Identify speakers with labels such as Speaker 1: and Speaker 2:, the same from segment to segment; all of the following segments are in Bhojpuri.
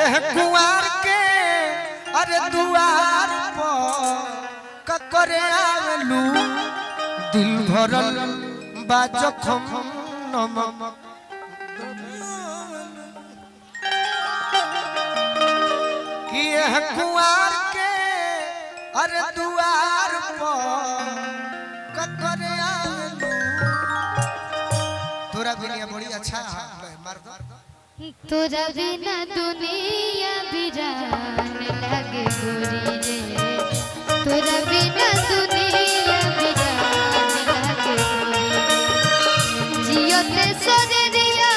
Speaker 1: एह कुंवार के अरे दुआर पर ककरे आवेलू दिल भरल बा जखम नमक कि एह कुंवार के अरे दुआर पर ककरे आवेलू। तोरा बिनिया बड़ी अच्छा है मार दो।
Speaker 2: तोरा बिना दुनिया बिरान लागे गोरी रे, तोरा बिना दुनिया बिरान लागे गोरी रे, जियते शरीरिया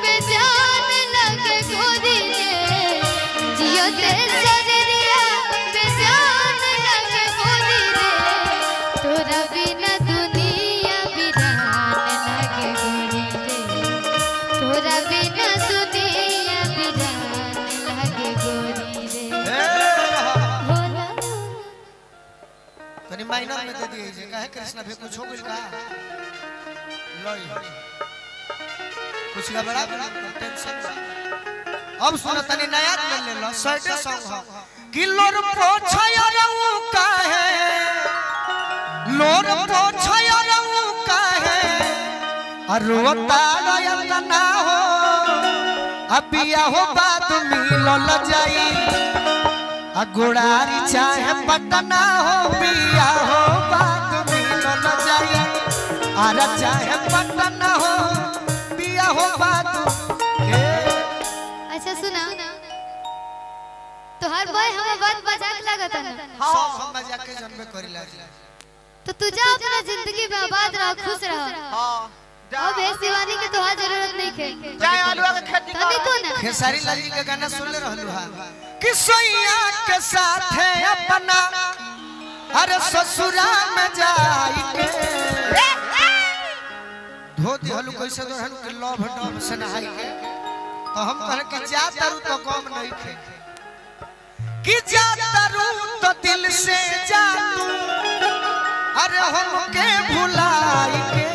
Speaker 2: बेजान लागे गोरी रे, जियते शरीरिया बेजान लागे गोरी रे, तोरा बिना दुनिया बिरान लागे गोरी रे, तोरा बिना दुनिया बिरान लागे गोरी रे। होला
Speaker 1: तनी माइनर में दे दिए जे काहे कृष्णा भी कुछ हो गइल का लई कुछ गड़बड़ा टेंशन बा। अब सुनो तनी नया ले ले लो सैडे सॉन्ग हो कि लोर पोछय रहू काहे लोर पोछय रहू काहे अरोता रयत ना हो अबिया हो बात मिलल जाई आ गोड़ारी चाहे पटना हो बिया हो बात मिलल जाई आरा चाहे पटना हो बिया हो बात ए
Speaker 2: अच्छा सुना, तोहार बॉय हमें बात मजाक लागत है ना,
Speaker 1: सब हम मजाक के जन्मे करिला जी।
Speaker 2: तो तू जा अपना जिंदगी में आबाद रह, खुश रह।
Speaker 3: हाँ जा।
Speaker 2: अब हे शिवानी के तोहार जरूरत नहीं है।
Speaker 3: जाए आलूआ के खेती
Speaker 2: तनी
Speaker 3: कर।
Speaker 2: तो ना
Speaker 1: खेसारी लाल जी के गाना सुन ले रहलू हा कि सोइया के साथ है अपना अरे ससुरा में जाई के धो दिहलू कैसे दोहन के लव डब से नहाई के तो हम कहले कि जा तारू तो कम नहीं खे कि जा तारू तो दिल से जा तू अरे हमके भुलाई के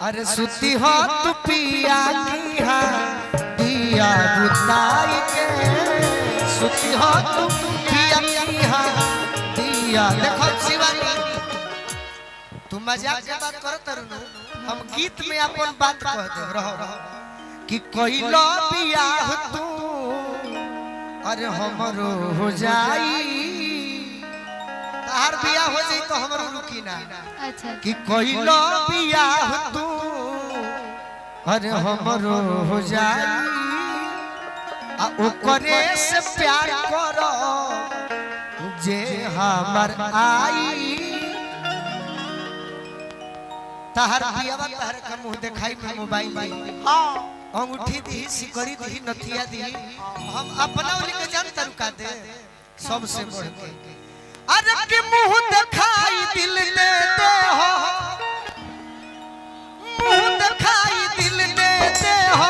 Speaker 1: अरे सुती हो तू पिया की हा दिया बुताई के सुती हो तू पिया की हा दिया। देखो शिवानी तू मजाक के बात करो तरुण हम गीत में अपन बात कह दे रहो कि कोइलो बियाह तू अरे हमरो हो जाई तार बियाह हो जाई तो हमरो रुकी ना
Speaker 2: अच्छा
Speaker 1: कि कोइलो बियाह तू अरे हमरो हो जाई आ ओकरे से प्यार करो जे हमर आई तहर बियावा तहर के मुंह देखाई में मोबाइल दी
Speaker 3: हाँ
Speaker 1: अंगूठी दी सिकड़ी दी नथिया दी हम अपना ओली के जान तरुका दे सबसे बढ़ के अरे के मुंह दिखाई दिल दे दे हो मुंह दिखाई दिल दे दे हो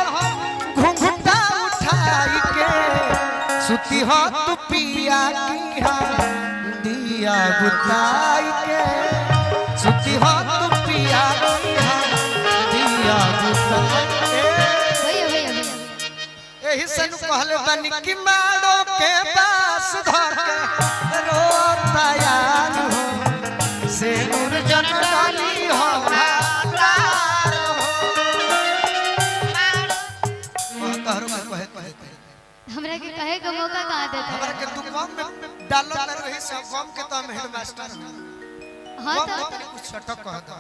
Speaker 1: घुंघटा उठाई के सुती हो तू पिया की हा दिया बुताई के सुती हो तू पिया की हा दिया बुताई के।
Speaker 2: भैया भैया भैया
Speaker 1: एही सन कहले बानी कि मारो के पास धर के रोतायान हो से जन डाली हो भातार हो। तोहरो के कहे कहे कहे।
Speaker 2: हमरा के कहे के मौका कहाँ देता
Speaker 1: हमरा के तू कम में डालो तर रही से कम के तो हम हेडमास्टर हूं।
Speaker 2: हाँ
Speaker 1: कम
Speaker 2: तो
Speaker 1: में कुछ छटक कह दो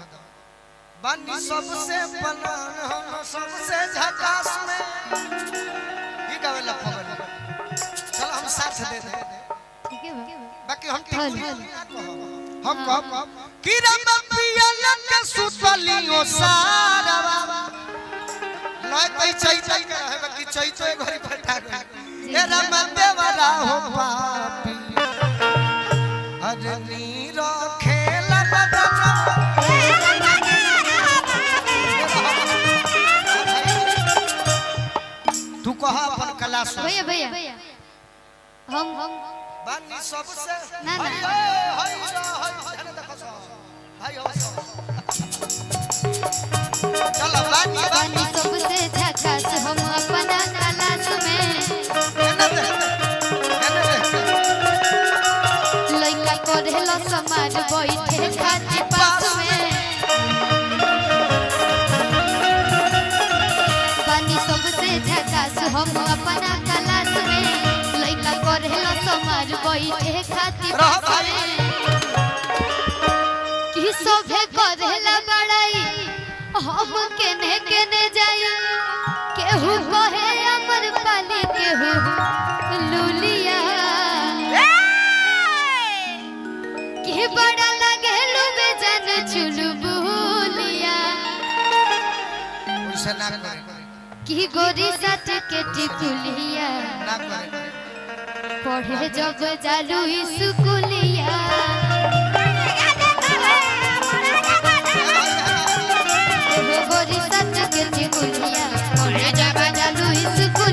Speaker 1: बानी सबसे पलान हम सबसे झकास में ई गावेला पगल चल हम साथ दे दे
Speaker 2: ठीक है बा।
Speaker 1: बाकी हम
Speaker 2: हल,
Speaker 1: टिकुली
Speaker 2: हल।
Speaker 1: ना कहब। हम कहब कि रम पियल के सुतलियो सारवा लय तई चई चई के रहे बाकी चई चई घरी बैठा गई ए रम देवरा हो पापी अरे नीरो खेल तू कह अपन कला सुन
Speaker 2: भैया भैया हम
Speaker 1: बानी सबसे
Speaker 2: ना, ना।
Speaker 1: हाय, हाय, हाय, हाय, हाय, देखो सब। हाय, हाय, सब। चलो बानी
Speaker 2: बानी सबसे झकास हम अपना क्लास में। करेला समाज बैठे खाती पास में। बानी सबसे झकास हम अपना क्लास में। लइका करेला समाज बैठे खाती
Speaker 1: रह
Speaker 2: पास
Speaker 1: भाई।
Speaker 2: में। कि सभे करेला बड़ाई हम केने केने जाई। केहू कहे अमर पाली केहू लुलिया। के बड़ा लगे लुबे जन चुलबुलिया।
Speaker 1: वैसे ना करे।
Speaker 2: की गोरी सट के टिकुलिया।
Speaker 1: ना करे।
Speaker 2: पढ़े जब जालू स्कूलिया। एगो गोरी सट के टिकुलिया पढ़े जब जालू स्कूलिया।